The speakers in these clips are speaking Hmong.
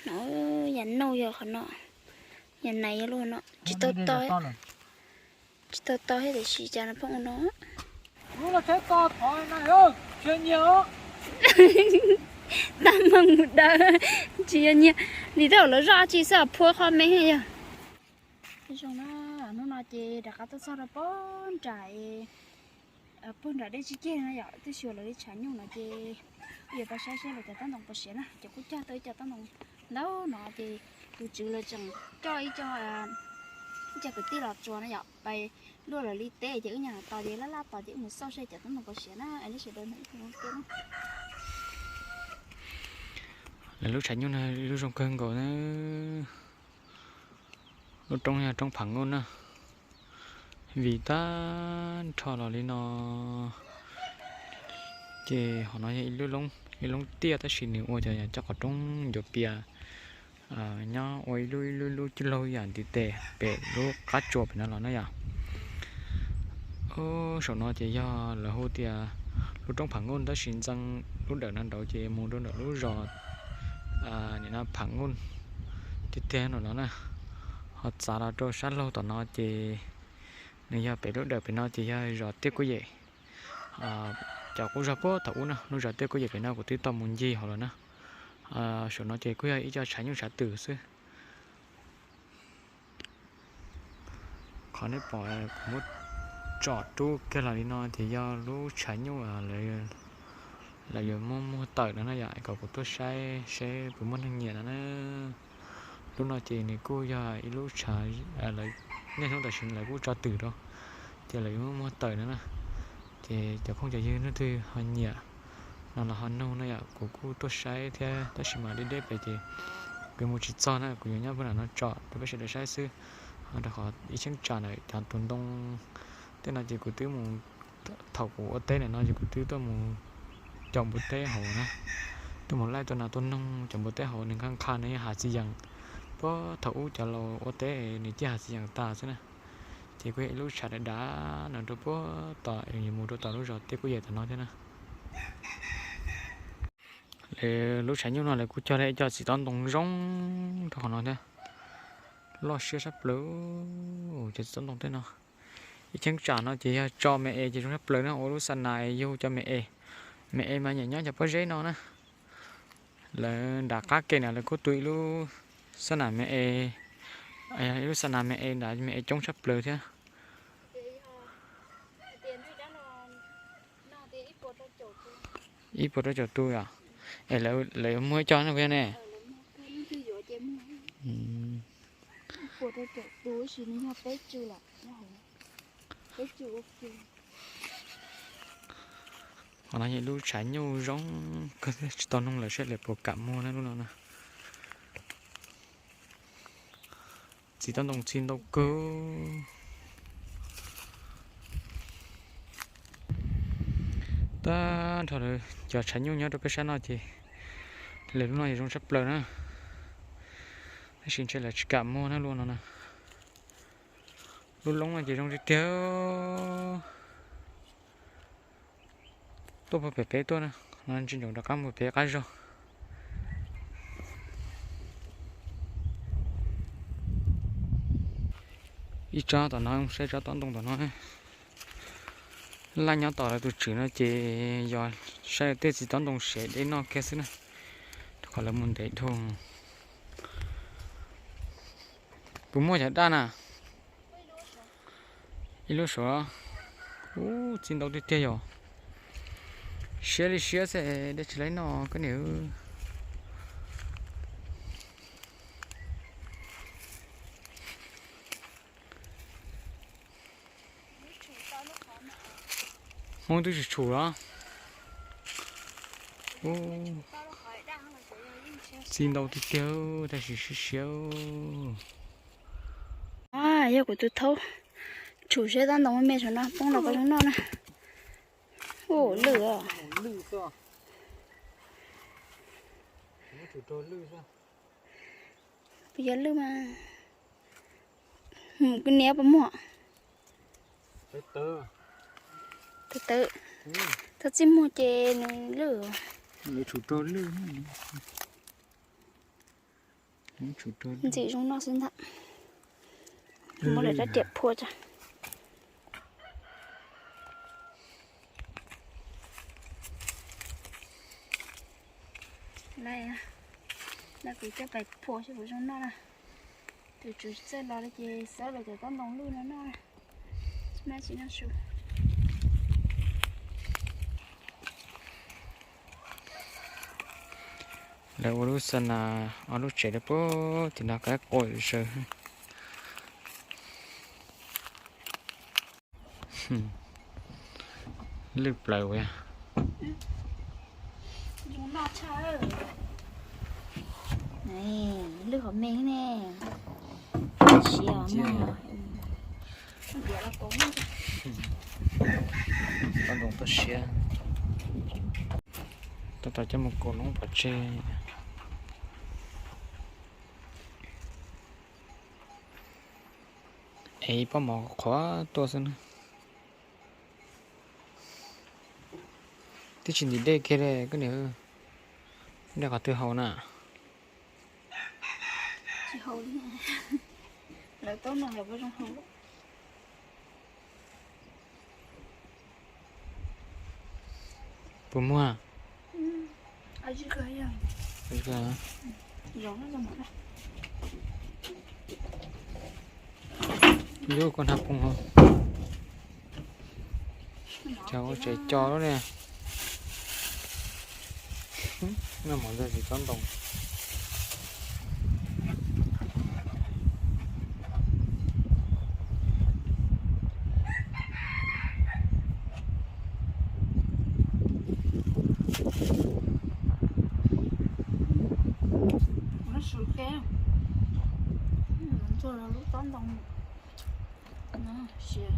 Yam nauj yog qhov no, yam nais yog lub no, tsis tau to, tsis tau to thiab tiam sis cas no pheej ua no. Tag meeg mus daws, tsis yog nyiag, nim tab tom lawv zoj tsi xwb, phua qhov me yog. Zoo na, hnub no ces rov qab tuaj txog rau pog nram, pog nram dej tsis ceg no yom, twb xyuas lawv li tshav nyuj no ces yuav pab saib seb lawv cov tob ntoo puas siav na, ces kuj cog tau ib co tob ntoo ntau no ces tus tswv lawv tseem coj ib co, ib co kwv tij los tsuas na yom, pais luaj lawv li teb ces wb nyob no tos ces laj laj tos ces wb mus xauj seb cov tob ntoo puas siav na, es lub sawv daws ntawm ib tug zoo kawg na. Lawv lub tshav nyuj no lub zoo kawg nkaus na. Lub roob yog roob Pham Nkuj na. Vim tag nrho los li no ces hov no yog ib lub loob, ib loob tiaj tab sis nws ua cov cov qhov roob ncuav pias nyob ua ib lub ib lub ib lub cwj laug yam ntiv tes pem lub qab tsua pem no los na yom. Saum no ces yog lawv hu tias lub roob Pham Nkuj tab sis ntxeev lub dawm no nraud ces mus rau ntawm lub zos nim no Pham Nkuj tiag tiag no los na. Ho txav los rau sab laug tom no ces nws yog pem lub dawm pem no ces yog zos Tiaj Kuj Yem. Cov qub zos puag thaum ub na, lub zos Tiaj Kuj Yem pem no kuv twb tau mus ncig hauv lawm na. Saum no ces kuj yog ib co tshav nyuj tshav twm xwb. Qhov nej pom kuv muab tsom rub kiag los li no ces yog lub tshav nyuj lawv yuav muab muag tawm no na yom, kom kuv tuaj saib seb puas muaj neeg nyiam no na. Lub no ces nws kuj yog ib lub tshav, niaj hnub tam sim lawv kuj tso twm rau, ces lawv yuav muab muag tawm no na. Ces cov phooj cov ywg leej twg ho nyiam no los ho nug no yom, kuv kuj tuaj saib thiab tab sis mas deb deb pem ces kuv mus tsis txog na, kuv yuav nyob puag nram no tsom rau peb sawv daws saib xwb. Ho rau qhov ib cheeb tsam ntawm cov tus ntoo tej no ces kuv twb mus, thaum kuv ua teb ntawm no ces kuv twb tuaj mus caum npua teb hauv na, tuaj mus laij tuaj nas tuaj noog caum npua teb hauv, nws nqha nqha nws yog hav txiv yees. Puag thaum ub cov laus ua teb nws ciaj hav txiv yees tas xwb na. Ces kuj yog ib lub tshav dav dav no rau puag tom, mus rau tom lub zos Tiaj Kuj Yem tom no thiab na. Lawv lub tshav nyuj no lawv kuj cog tau ib co txiv tob ntoo zoo rau qhov no thiab. Loj siab sab plaws cov txiv tob ntoo tej no. Ib cheeb tsam no ces yog tso me es ces zoo sab plaws na, ua lub xa nas yug cov me es. Me es mas nyiam nyob cov pob zeb no na. Lawv nram qab ke na lawv kuj tu ib lub xa nas me es, ib lub xa nas me es nrad me es coob sab plaws thiab. Ib puas rau caum tus yom. Es lawv muag ib co na puas yog ne? Qhov no yog ib lub tshav nyuj zoo kawg thiab tsis tau noog lawv seb lawv puas kam muag na lub no na. Txiv tob ntoo txi ntau kawg. Tag nrho lawv cov tshav nyuj nyob rau peb sab no ces lawv lub no yog zoo tshaj plaws na. Tab sis ntshe lawv tsis kam muag na lub no na. Lub loob no ces zoo tiag tiag. Tuaj puag pem peb tuaj na, no ntsis ntsoov rov qab mus pem qab zog. Ib tsob tom no, saib tsob tob ntoo tom no. Laj nyob tom lawv tus tswv no ces yog saib tej txiv tob ntoo siav deb noj kiag xwb na, rau qhov lawv mus ntev dhau. Puas muaj cov daj na? Ib lub saud. Ub, txi ntau tiag tiag yom. Siab li siab xwb, dej tsis laib noj koj niam. Hmoob twb tsis tshum los. Ub, txi ntau tiag tiag, tab sis siab siab. Yog kuv tus thaub tshum siab tob ntoo me saum no poob los koj zoo noj na. Ub, lwj os. Puas yog lwj mas. Kuv niam puas muag? Tawv tawv. Txhob txij muag ces nws lwj. Lwj. Ntxim zoo noj xwb ntag. Muab lawv rab riam phua tso. Lawv kuv coj pais phua seb puas zoo noj na. Tus tswv txawj los ces xawb lawv cov tob ntoo lwj no noj. Noj tsis noj su. Lawv ua lub xa nas ob lub tsev lawv puag tim no qaib qua zaws. Lwj plaws ua. Lwj qhov me ne. Siav mas. Tob ntoo toj siab. Tab tom coj mus kaus noob pov tseg. Es ib pob mov qhuav tuaj xwb na. Twb tsis ntim dej kiag li koj niam. Dej qhov twg haus na? Puas muag? Yus koj hnav phooj hos. Cov ua tsev cos lub ne. Noj mov ntxog tsis tsob ntoo. Lub tob ntoo no siav.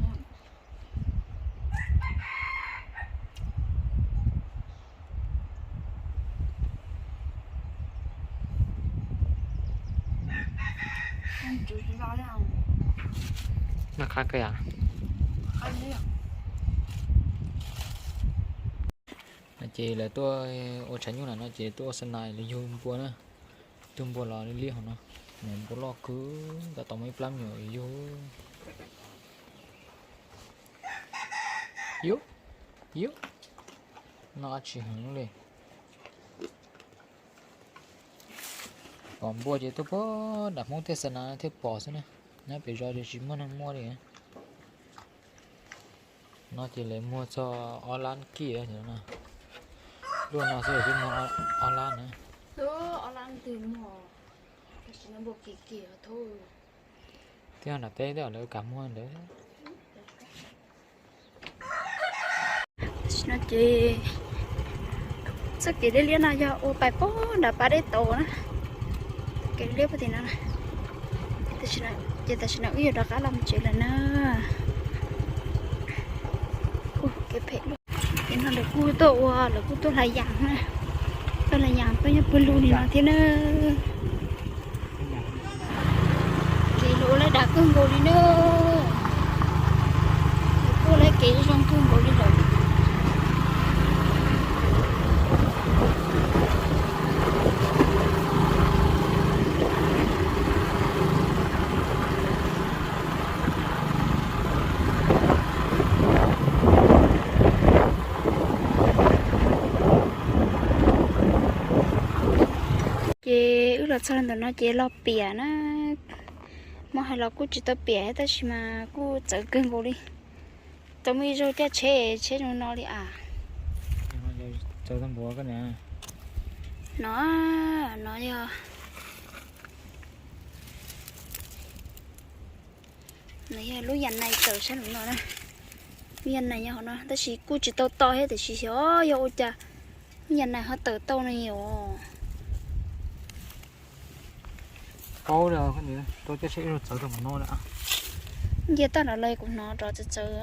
Noj qab kawg yam. Ces lawv tuaj ua tshav nyuj na no ces tuaj ua xa nas los yug npua na. Tus npua los liab liab hauv no. Nws npua loj kawg, tab tom muaj ib plab me nyuam yug. Yub, yub, noj dab tsi heev li. Pom npua ces tuaj puag nram Hmoob tej xa nas thiaj pom xwb na. Nyob pem zos ces tsis muaj neeg muaj li. No ces lawv muag txog ob lab kij no. Luaj no xwb twb muag ob lab na. Twb nram teb twb lawv kam muag ntawd. Tam sim no ces txoj kev liab liab no yog ua pais puag nram pas dej tauv na. Kev liab puag tim no. Ces tam sim no wb yuav rov qab los mus tsev lawm na. Kev phem luaj. Ces no lawv kuj tuaj ua, lawv kuj tuaj hlais yas na. Tuaj hlais yas tuaj nyob pawg lug li no thiab na. Kev los ua lawv dav kawg nkaus li na. Tuaj lawv kev zoo kawg nkaus li lawm. Ces wb los txog ntawm no ces los piam na. Muab hais los kuj tsis tau piam tab sis mas kuj txawv kawg nkaus li. Tau muaj ib zaug caij tsheb, tsheb zoo no li as. No, no yog, no yog lub yas nais tawm sab hauv no na. Lub yas nais nyob hauv no tab sis kuj tsis tau to thiab tiam sis xyov yog ua cas lub yas nais ho tawm tau no os. Paub li, tau caij tsheb ib zaug txawv rau hauv no lawm. Nce toj nrad los kuv hnov rov txawv txawv.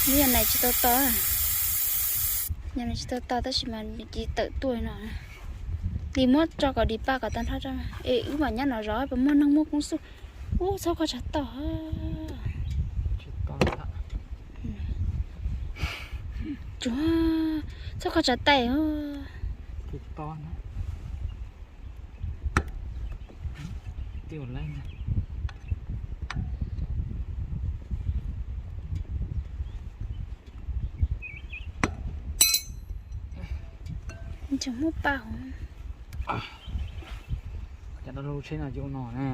Lub yas nais tsis tau to, yas nais tsis tau to tab sis mas nws cia li tawm tuaj li no. Li muab tso kom dim pa kom tag nrho tso. Es wb mam nyob no zov puas muaj neeg muaj koob xwb. Ub, txhob kho tshav tau. Tsuag, txhob kho tshav tais os. Tseem muaj paj hauv. Cas dab laug tsheb no yuav no ne.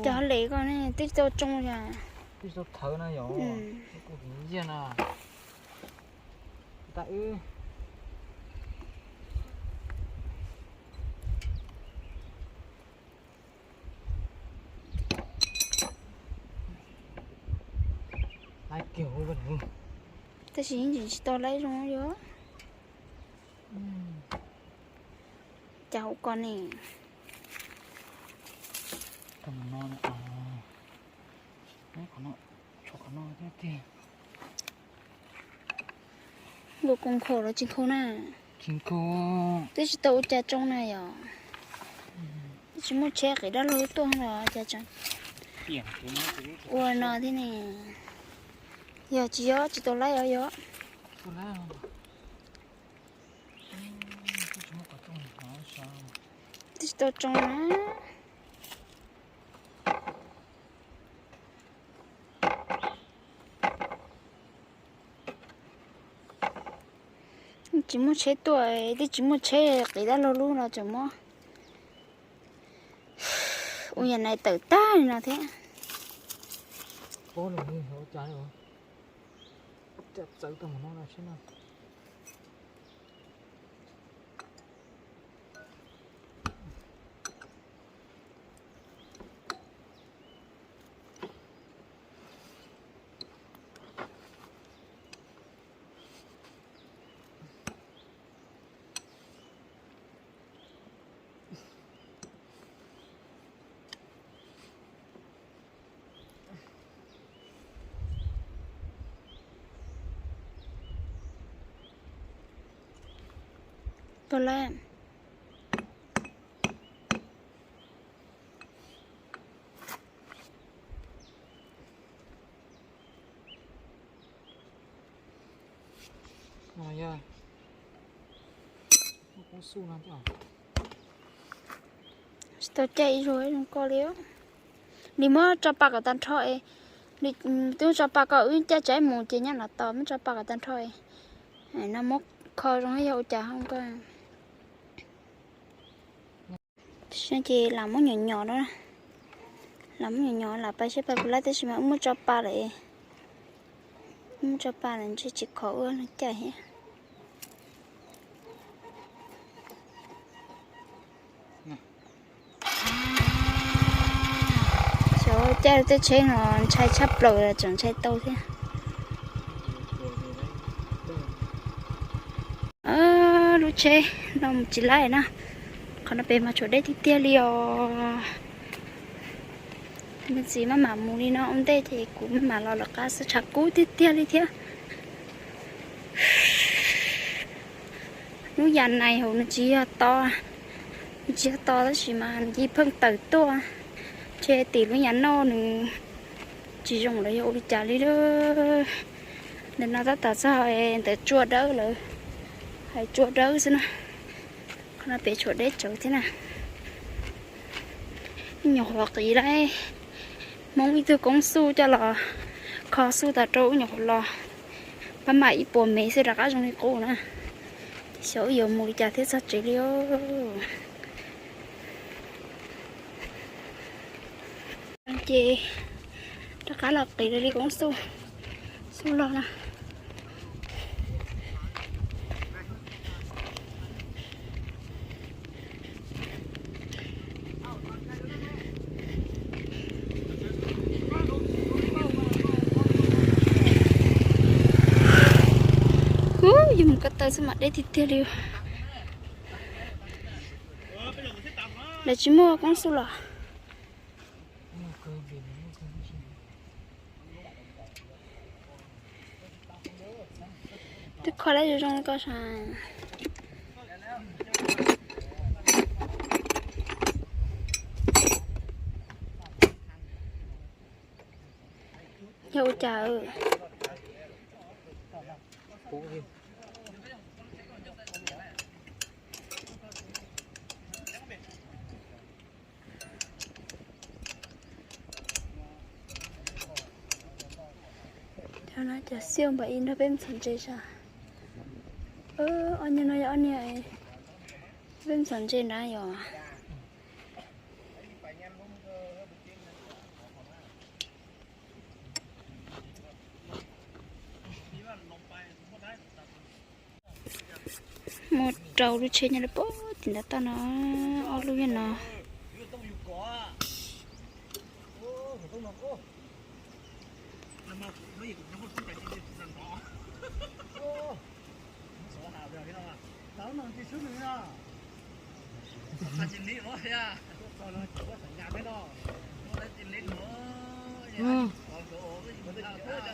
Cov hauj lwm ko ne twb tsis tau tsoo li. Twb tsis tau thawv na yom. Kuv tus nyiaj na. Tab wb. Tab sis yeej tseem tsis tau laib zoo yom. Cas hauv ko ne. Nkaus koos nkhaus los tsis nkhaus na. Twb tsis tau ua cas tsoo na yom. Twb tsis muaj tsheb qiv dab laug tuaj los cas tseem ua no thiab ne. Yog tsis yog tsis tau laib os yom. Twb tsis tau tsoo na. Tsis muaj tsheb tuaj, twb tsis muaj tsheb qiv dab laug lub no tseem muab ua yam nais tawm tag li no thiab. Tau lawm. Tsis tau caij ib zaug zoo ko li. Li muab tso pa kom tag nrho es, twb tso pa kom wb caij tsaib mus ces nyob no tos muab tso pa kom tag nrho es, no muab kho zoo yog ua cas hauv ko. Ces lam muab nyuam nyuam no, lam muab nyuam nyuam lam pais seb pais puas laib tab sis mas wb muab tso pa lawm, wb muab tso pa lawm ntshe tsis khov ua no caij thiab. Xyov caij tej tsheb no ntshai tshaj plaws los tseem ntshai tau thiab. Lub tsheb no mus tsis laib na. Qhov no pem mas tshuav deb tiag tiag li os. Me ntxiv maj mam mus li no ua ntej ces kuv maj mam los lawm qab xwb tshav kub tiag tiag li thiab. Lub yas nais hauv nws tsis yog to, nws tsis yog to tab sis mas nws cia li pheej tawm tuaj, ntshe tim lub yas noj nws tsis zoo lawm yog ua li cas li lawm. Ntawm no tab tom txog ntawm tsua dawb lawm, hais tsua dawb xwb na. Qhov no pem tshuav deb tsawv thiab na. Nyuam qhuav qiv lawm, Hmoob ib tug koob xuj coj los kho xuj tas rau wb nyuam qhuav los, pab mam ib puas mev xwb rov qab zoo li qub na. Xyov wb yuav mus li cas thiab txog tsev li. Ces rov qab los qiv li koob xuj, xuj loj na. Ub, yus mus ko taw xwb mas deb tiag tiag li. Lawv tsis muaj koob xuj los. Twb kho lawm zoo zoo ko sav. cas. Cov no cov xiaj npam ib nrog peb mus txhom ntses sas. Ob niag no yog ob niag peb mus txhom ntses nrad yom. Muaj rau lub tsheb nyob rau pem tim ntav toj no, ob lub yog no.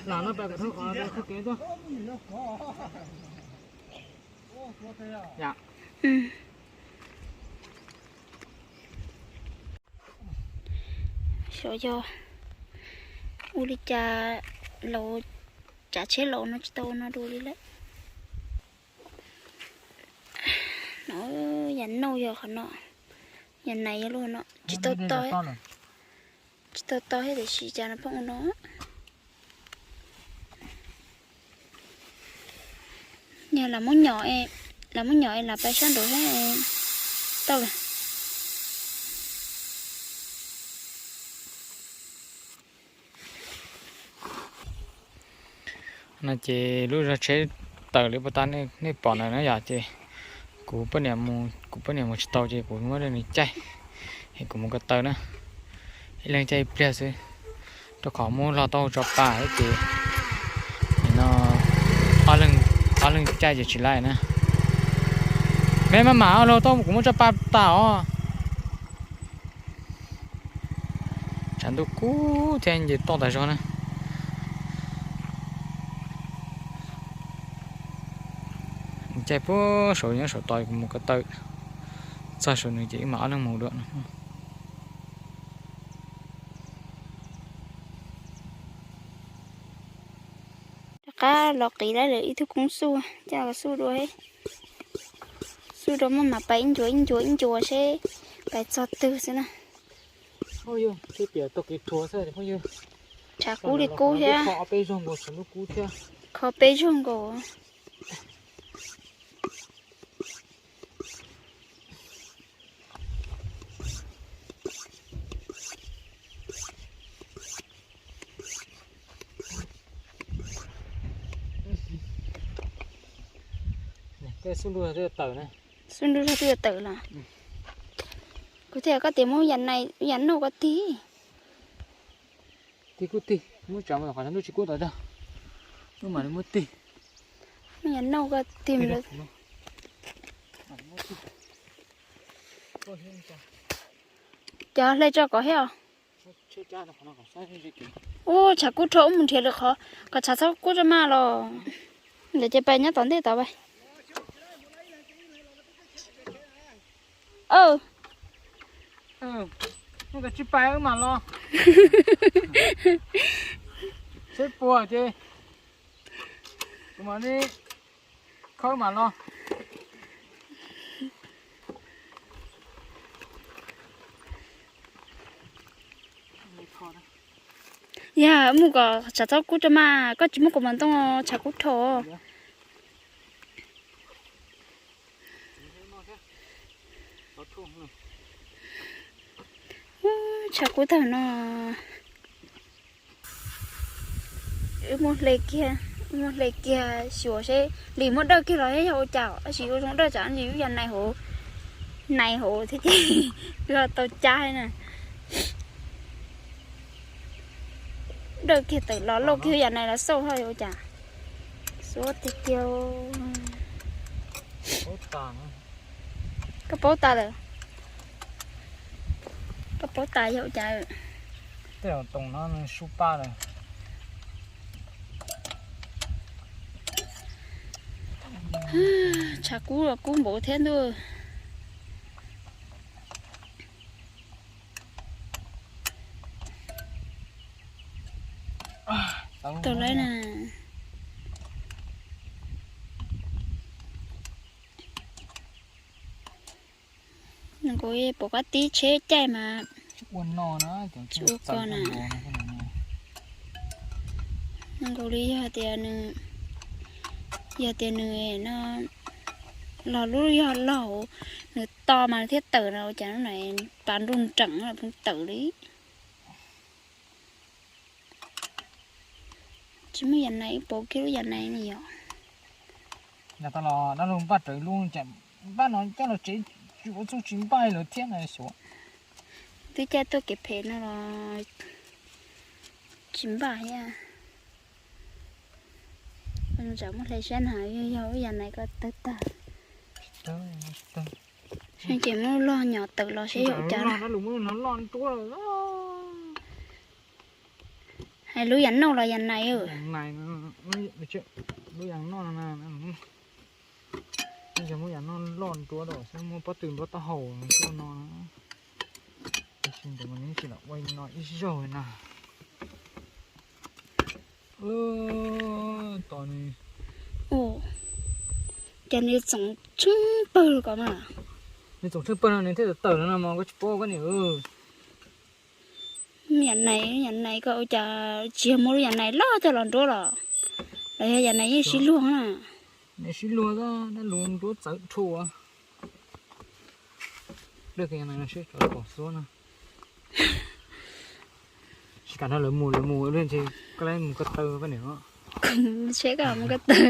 Lam no pais kom dhau qhov qhov kev tuaj. Xyov yog ua li cas, laus, tsav tsheb laus no tsis tau ua no dua li lawm. No, yam nauj yog qhov no, yam nais yog lub no, tsis tau to, tsis tau to thiab tiam sis cas no pheej ua no. Yog lam muab nyom, lam muab nyom es lam pais sab nraud thiab tau lawm. No ces lub zog tsheb tawm li puas tas nej pom na no yom, ces kuv poj niam mus, kuv poj niam mus tsis tau ces kuv muab nws caij, es kuv mus ko taw na. Ib leeg caij ib pliag xwb, rau qhov muab hlo tau tso pa thiab ces no ob leeg caij ces tsis laij na. Me maj mam los tau kuv muab tso pa tas os. Tshav ntuj kub thiab nce toj tas zog na. Caij puag saum nyob saum tod kuv mus ko taw, txog saum nws ces wb mam ob leeg mus dua no. Rov qab los qiv lawv ib tug koob xuj, coj los xuj dua, xuj dua maj mam pais ib ncua ib ncua ib ncua seb pais txog twg xwb na. Tshav kub li kub thiab. Kho peb zaug nkaus. Xub nrug zog twb yuav tawm los? Kuv thiaj koj tias muab yam nais yam nauj ko tig. Tig kuj tig, muab tsav mus qhov ntuj tsis kub tod dag. Wb mam li muab tig. Muab yam nauj ko tig. Cov hle tso kom thiab os. Ub, tshav kub rho, wb mus nrhiav lwm qhov kom tshav txhob kub tso mas los. Lawv ces pais nyob tom ntej tod pais. Mus kom tsis pais wb mam los. Seb puas ces kuv mam li khawb mam los. Yog mus kom tshav txhob kub rau mas, koj tsis muab kuv mos ntoo tshav kub rho. Tshav kub tag no. Wb muab hle kiag, wb muab hle kiag xyuas seb li muab dawj kiag los yog ua cas, tab sis ua zoo dawj tsam li yus yam nais hauv, nais hauv thiab ces yog tau cab na. Dawj kiag tawm los lauj kiag yam nais los xauj ho yog ua cas. Xuab tiag tiag. Koj paub tas lawm. Koj paub tas yog ua cas. Tej zaum toom no sub paj lawm. Tshav kub los kub npaum thiab ntuj. Tau lub Nkaus pom koj tib tsheb caij mas ua no na, tsis ua ko na. Nkaus li yog tias nws, yog tias nws no los lub yog laug, nws to mas nws thiaj tawm no, ua cas lub na pas nruj nreem pheej tawm li. Tsis muaj yam nais ib puas kiag lub yam nais ne yom. Yog tau los dab laug npaj raws lub, npaj no coj los tsev tsis ua txuj tsis npaj lawm thiab na xyuas. Twb caij tuaj kev phem no los tsis npaj thiab. Tsam muab hle siab na, yog yog lub yam nais ko tawg tag. Ces muab lub log nyom tawm los seb yog cas. Loj nruab. Hais lub yam noj los yam nais. Lub yam noj no, yog muab yam noj loj nruab rau xwb, muab pob tw nruab taub hau tuaj no. Tab sis ntawd mas nws tsis lam ua no ib zaug na. Tos nws. Ces nws txoom tsheej pawg los ko mas. Nws txoom tsheej pawg no nws thiaj tawm tawm no mas koj tsis paub koj niam. Yam nais, yam nais ko ua cas tsis yog muab lub yam nais loj coj los nruab los, los yog yam nais yeej sib luag na. Nws sib luag, dab laug nruab txawv dhau. Dawj kiag yam nais no seb tsov pom xub na. Tsis kam nrog lawv mus, lawv mus ua luaj ntshe koj lawv mus ko taw koj niam. Tsheb koj mus ko taw.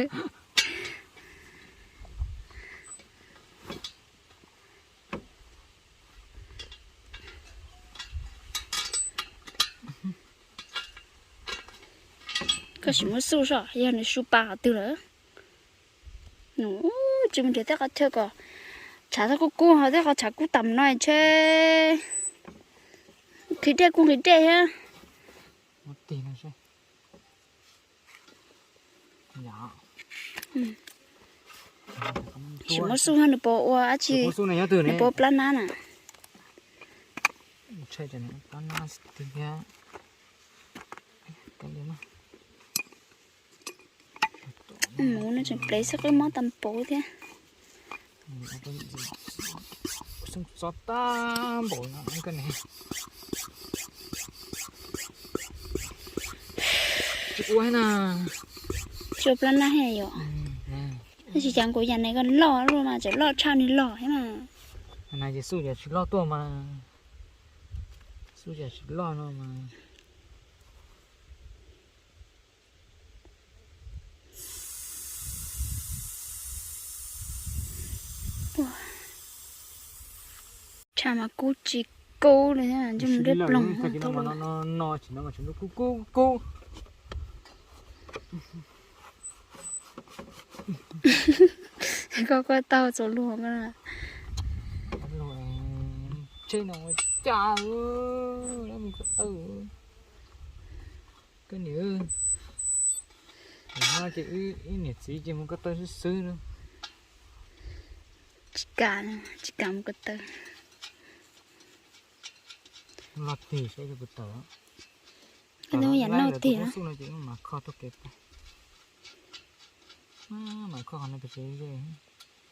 Koj sim muab xub soj, yog nws su pa qhov twg lawm. Tsis mus nrhiav tej qhov chaw kom tshav txhob kub kub ho tej qhov tshav kub tam no ntshe nqhis dej kuj nqhis dej thiab. Tsis muab xub nws puas ua dab tsi, nws puas plab nab na. Mus no tseem plev xwb qwb mob tag npaum thiab. Xub txob tag npaum no koj ne. Tsis ua na. Tsis ua plab nab thiab yom. Tab sis cas kuv yam nais ko loj luaj mas tseem loj tshaj nws los thiab mas. Nas ces xub yam tsis loj tuaj mas. Xub yam tsis loj no mas. Tshav mas kub tsis kub li, ntsej muag liab ploog no. Kub kub kub. Koj kuj tau txuas luag koj na. Tsheb no cas mus ko taw. Koj niam, no ces wb niam txiv ces mus ko taw xwb xwb na. Tsis kam, tsis kam mus ko taw. Loj tiag saib puas tawm. Koj tus yam noj tiag. Xub no ces mam kho tuaj kev pem. Mam kho qhov no pem tsev ze,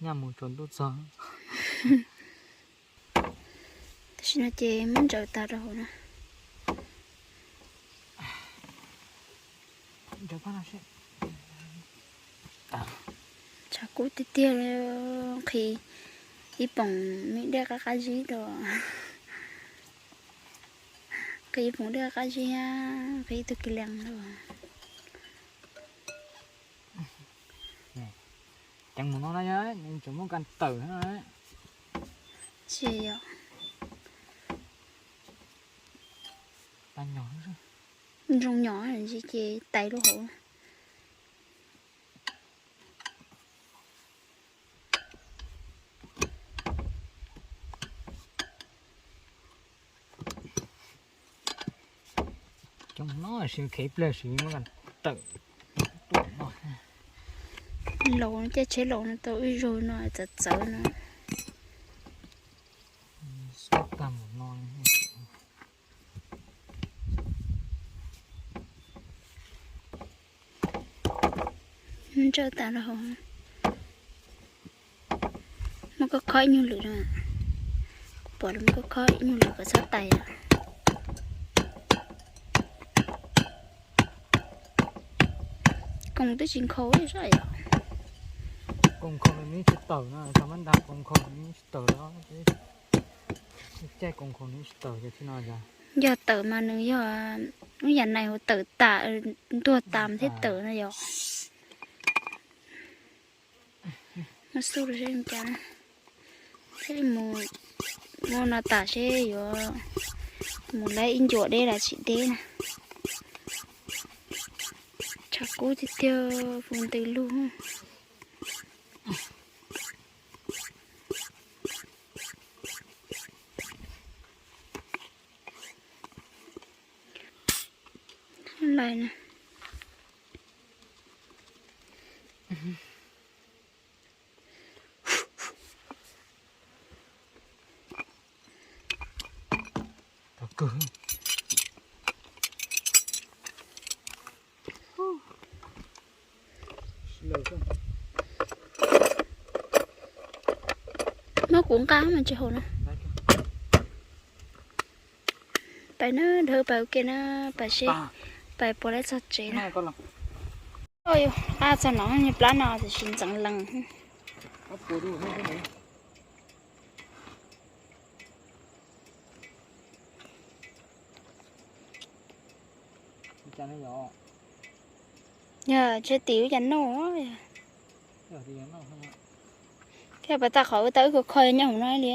nyaj mus tsaus ntuj txog. Tam sim no ces muab ntsaws tas rau hauv na. Tshav kub tiag tiag li, nqhis ib poom me dej qab qab zib rau. Nqhis ib poom dej qab zib, nqhis ib tug kiv lees rau. Ceev mus no na, tseem muab kas tawm na. Tsis yog. Ntsoog nyom ces tais rau hauv. Cov no sis khev pliag sis muab kas tawm tuaj no. Laus caij tsheb laus no tau ib zaug no txawv txawv no. Xub tag mus no. Ntsawj tas rau hauv. Muab koj khob ib nyuag lwm no. Pom lawv khob khob ib nyuag lwm kom txhob tais yom. Koos twb tsis nkhaus li sab yom. Koos nkhaus nws tsis tawm no, tau mab nta koos nkhaus nws tsis tawm los, caij koos nkhaus nws tsis tawm ces thiaj no yog. Yog tawm mas nws yog lub yam nais uas tawm tas, ntuag tas thiaj tawm no yom. Muab xub rau seb cas, thiaj li mus muab no tas seb yuav mus laib ib ncuas deb los tsis deb na. Tshav kub tiag tiag, fu ntws lug. Lais na. Muab kuv nqa mas tsis haum na. Pais na, dhawv pais ua ke na, pais seb pais puas laib txog tsev na. Qab txog no, plab no tiam sis ntxeev lees. Yog tseg tim lub cas noj. Thiab pas tag qhov wb tau wb kho kho nyob hauv no li.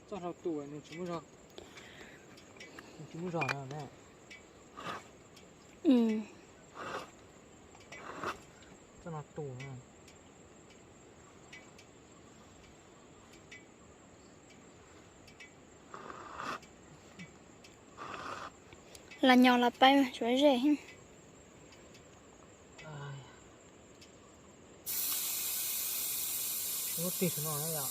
Txoj hlau tus nws tsis muaj zog na. Txoj no tus na. Los nyo los peb tsuav zej. Lub tig saum no na yom.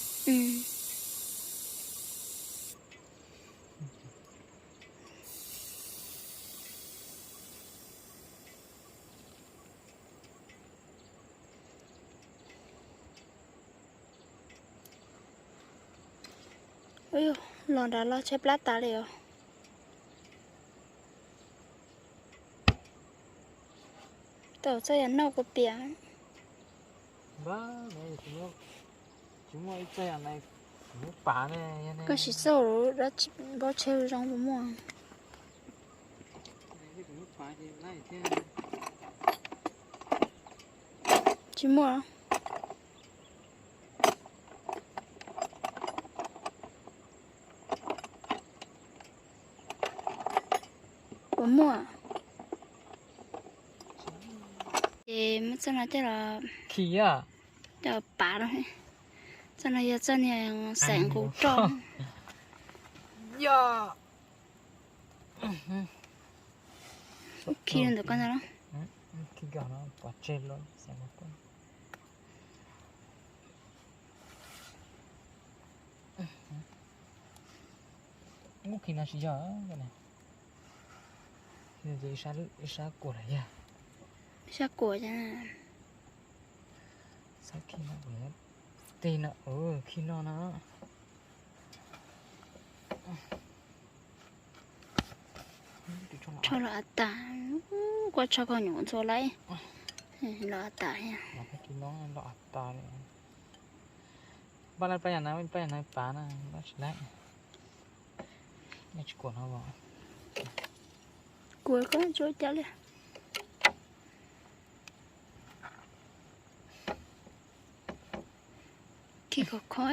Los nrad los tshaib plab tas li os. Tau txoj yam noj kuv piam. Koj siv txoj dab tsi npau tseg zoo puas muaj? Tsis muaj. Puas muaj? Ces muab txoj no coj los khi, coj los pav no. Txoj no yog txoj niag xeem nqus roj. Khi ntawm koj ntag los? Khi koj no pov tseg los xeem nqus roj. Muab khi no tsis yog, ib sab kuam los yog. Sab kuam cas? Sab khi no, tej no, khi no no. Tsho los av tas, kua tsho koj nyuam ntxhua laib los av tas. Pab laib pab yam na, pab yam na pav na, pab tsis laib. Nej tsis kuam no os? Kuam koj tsuas cas li. Khi khov kho.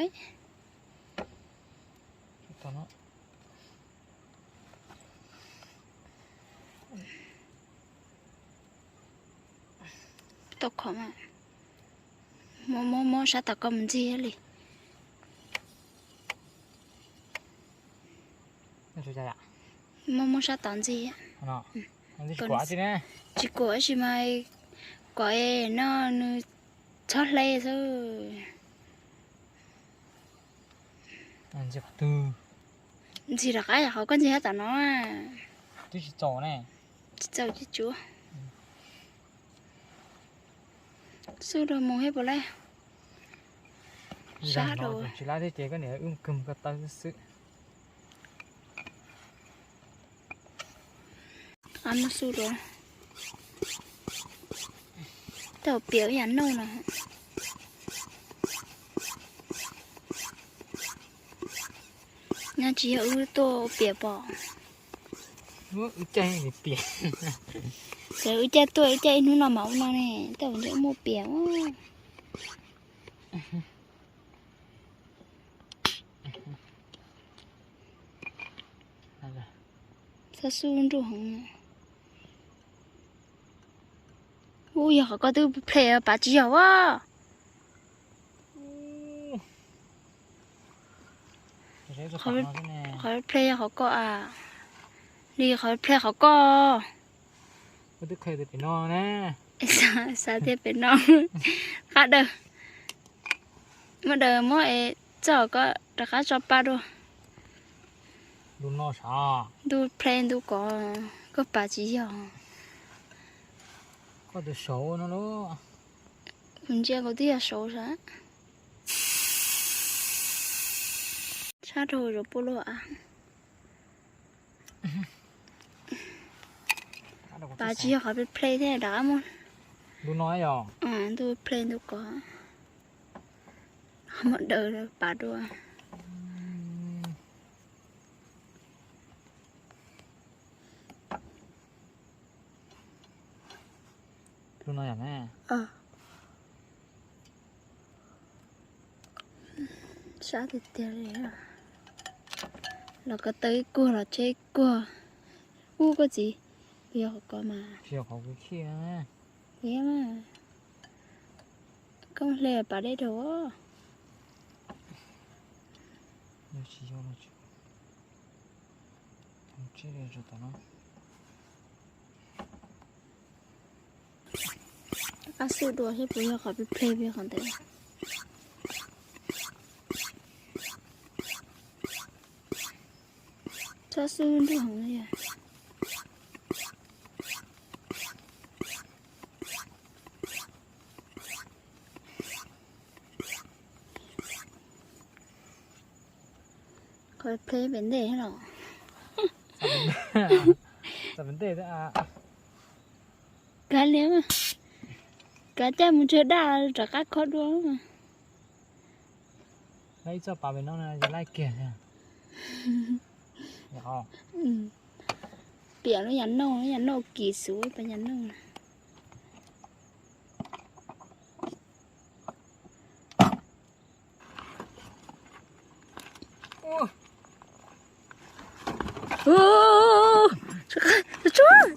Tau khov mas. Muab, muab, muab sab tom koj mus ntxig li. Muab, muab sab tom ntxig. Tsis kuam tab sis mas kom no nws txhob hle xwb. Ntxig rov qab yog qhov koj ntxig sab tom no. Twb tsis txaus ne. Tsis txaus tsis tsuav. Xub rau mus thiab puas laib? Sab rau tsis laib thiab ces koj niam wb mus kawg mus ko taw xwb xwb. Muab xub rau. Tau piav ib yam noj no. Nyob tsis yog wb tuaj piav pom. Wb caij piav. Ces wb caij tuaj wb caij ib hnub no mas ua no ne, tej zaum ntshe muaj piav. Txhob xub nruj heev. Ub, yog qhov koj twb ple pav tsis yog a. Qhov ple yog qhov koj a. Li qhov ple qhov koj. Xav tias pem no. Qab daws. Muab daws muab es txoj koj rov qab tso pa dua. Ntu ple ntu kov, koj pav tsis yog. Koj tus saud no lauj. Kuv ntsia kuv twb yog saud sav. Sab rau zaum pua luaj a. Pav tsis yog qhov ple thiab rov qab muab. Ntu no yog. Ntu ple ntu kov. Muab daws pav dua. Sab tiag tiag li. Los ko taw ib kuag los tsheb ib kuag. Ub koj txiv, kuv yog qhov ko mas. Kuv yog mas. Koj hle pav dej rau. Qab xub dua thiab puas yog qhov ple ple qhov ntawd. Txhob xub nruj heev li. Qhov ple pem ntej los. Kav liam, kav caj mus tsawg daj rov qab khob dua. Ib txoj pas pem no yog laij kiag. Piam lub yas noj, lub yas noj kis xus pas yas noj.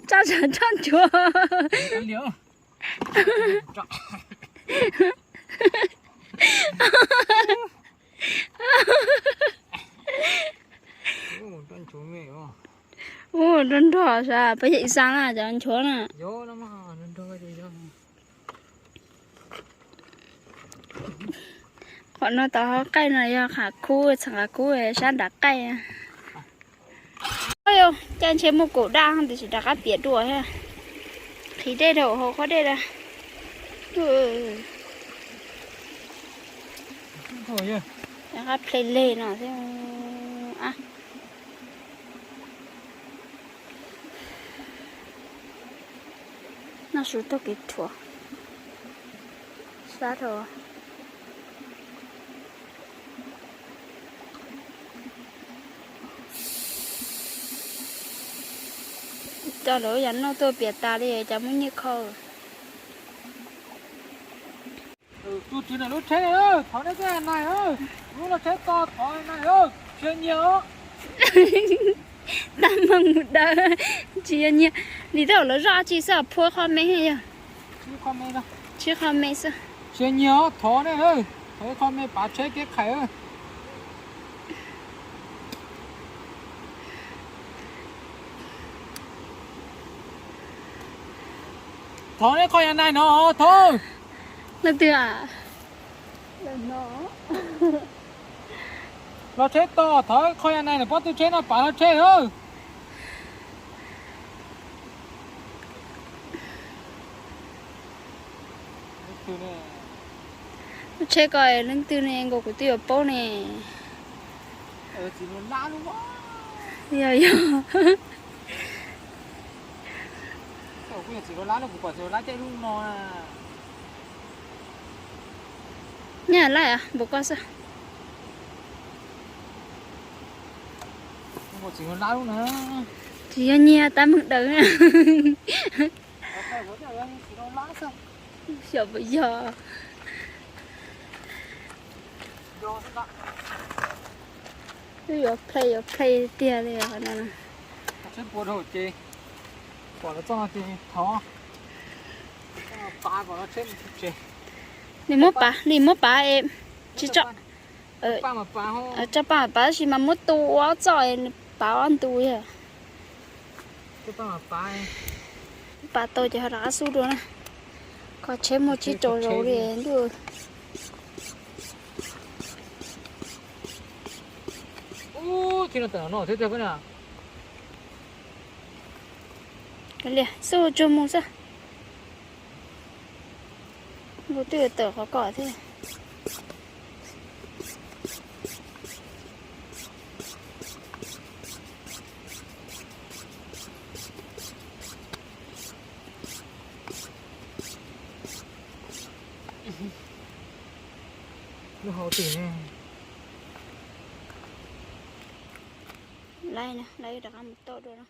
Tsa tsa tsa nchuav. Ua nrog nrog sas peb yim xaa na cov nchuav na. Qhov no tau hauv qaij no yog qhov kub, txheem qhov kub sab nram qaij. Caij ntshe muaj kaum daj tiam sis rov qab piam dua thiab. Qhib dej rau hauv qhov dej a. Rov qab ple leg no thiab. Noj su taug kev rhuav sab rau. Coj lawv yam noj tuaj piam tas li cas muaj nyiaj kho. Tus tswv nws lub tsheb, thov nej tej nais, lub loj tsheb to thov nais, tsis yog nyiag os. Tab meeg mus daws, tsis yog nyiag, nim tej zaum lawv zoj tsi xwb phua qho me yog. Tsib qho me xwb. Tsis yog nyiag os, thov nej, thov qho me pav tsheb kev khais. Thov nej qhov yav nais no thov. Leej twg a? Loj tsheb to thov qhov yav nais nws pob tw tsheb no pav loj tsheb. Kuv tsheb ko leej twg ne, nkaus kuv twb yuav paub ne. Yog yog. Nyaj laij npaum ko xwb. Tsis yog nyiag tab meeg dawb. Xyov puas yog. Twb yuav play yuav play tiag li no. Nim muab pav, nim muab pav es tsis tso. Tso paj mas pav tab sis mas muab tu ua ob txoj, pav ob ntu yog. Pav tau ces ho rov qab xub dua na. Kho tsheb muaj tsib rau zaus li ntuj. Xub tsuag mus xwb. Nkaus twb yuav tawm qhov kom thiab. Lub hauv twg ne? Laib, laib rov qab mus tom dua no.